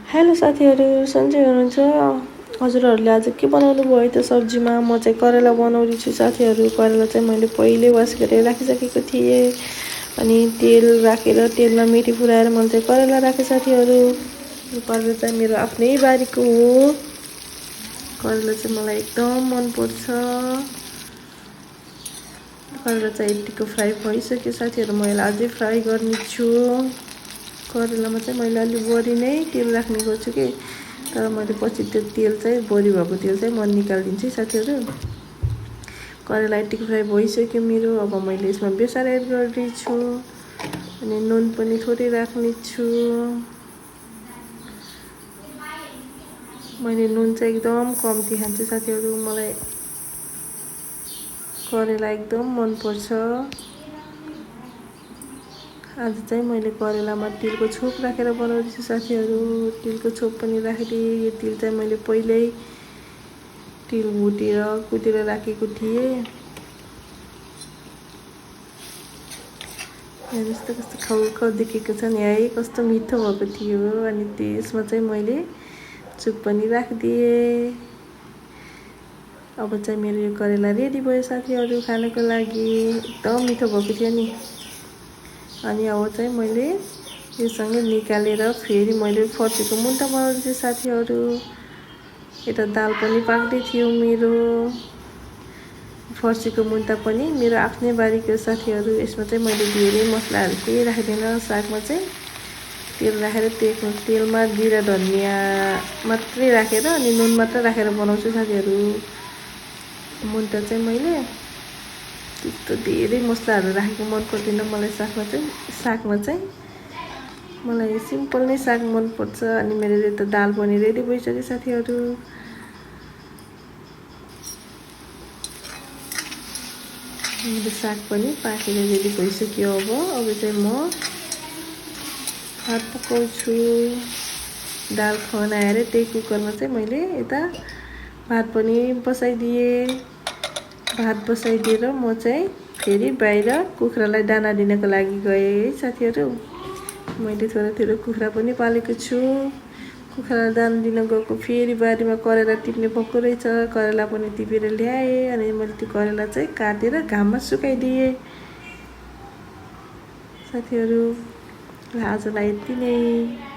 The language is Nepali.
हेलो साथीहरू, सन्चै हुनुहुन्छ? हजुरहरूले आज के बनाउनु भयो त सब्जीमा? म चाहिँ करेला बनाउँदैछु साथीहरू। करेला चाहिँ मैले पहिल्यै वास गरेर राखिसकेको थिएँ। अनि तेल राखेर तेलमा मेथी फुराएर मैले चाहिँ करेला राखेँ साथीहरू। करेला चाहिँ मेरो आफ्नै बारीको हो। करेला चाहिँ मलाई एकदम मनपर्छ। करेला चाहिँ यतिको फ्राई भइसक्यो साथीहरू। मैले अझै फ्राई गर्नेछु। करेलामा चाहिँ मैले अलि बढी नै तेल राख्ने गर्छु कि, तर मैले पछि त्यो तेल चाहिँ बढी भएको तेल चाहिँ म निकालिदिन्छु साथीहरू। करेला यतिको फ्राई भइसक्यो मेरो। अब मैले यसमा बेसार एड गर्दैछु अनि नुन पनि थोरै राख्नेछु। मैले नुन चाहिँ एकदम कम्ती खान्छु साथीहरू। मलाई करेला एकदम मनपर्छ। आज चाहिँ मैले करेलामा तिलको छोप राखेर बनाउँदैछु साथीहरू। तिलको छोप पनि राखिदिएँ। यो तिल चाहिँ मैले पहिल्यै तिल भुटेर कुटेर राखेको थिएँ। हेर्नुहोस् त कस्तो खाउ देखेको छ नि है, कस्तो मिठो भएको थियो। अनि त्यसमा चाहिँ मैले चुक पनि राखिदिएँ। अब चाहिँ मेरो यो करेला रेडी भयो साथीहरू खानको लागि। एकदम मिठो भएको थियो नि। अनि अब चाहिँ मैले योसँग निकालेर फेरि मैले फर्सीको मुन्टा बनाउँदैछु साथीहरू। यता दाल पनि पाक्दै थियो मेरो। फर्सीको मुन्टा पनि मेरो आफ्नै बारीको साथीहरू। यसमा चाहिँ मैले धेरै मसलाहरू केही राख्दिनँ। सागमा चाहिँ तेल राखेर तेलमा जिरा धनिया मात्रै राखेर अनि नुन मात्र राखेर बनाउँछु साथीहरू। मुन्टा चाहिँ मैले त्यस्तो धेरै मसलाहरू राखेको मन पर्दैन मलाई। सागमा चाहिँ मलाई सिम्पल नै साग मनपर्छ। अनि मेरो यता दाल पनि रेडी भइसक्यो साथीहरू। मेरो साग पनि पाकेर रेडी भइसक्यो। अब चाहिँ म भात पकाउँछु। दाल खनाएर त्यही कुकरमा चाहिँ मैले यता भात पनि बसाइदिएँ। भात बसाइदिएर म चाहिँ फेरि बाहिर कुखुरालाई दाना दिनको लागि गएँ है साथीहरू। मैले थोरै कुखुरा पनि पालेको छु। कुखुरालाई दाना दिन गएको, फेरि बारीमा करेला टिप्ने भएको रहेछ। करेला पनि टिपेर ल्याएँ अनि मैले त्यो करेला चाहिँ काटेर घाममा सुकाइदिएँ साथीहरू। आजलाई यति नै।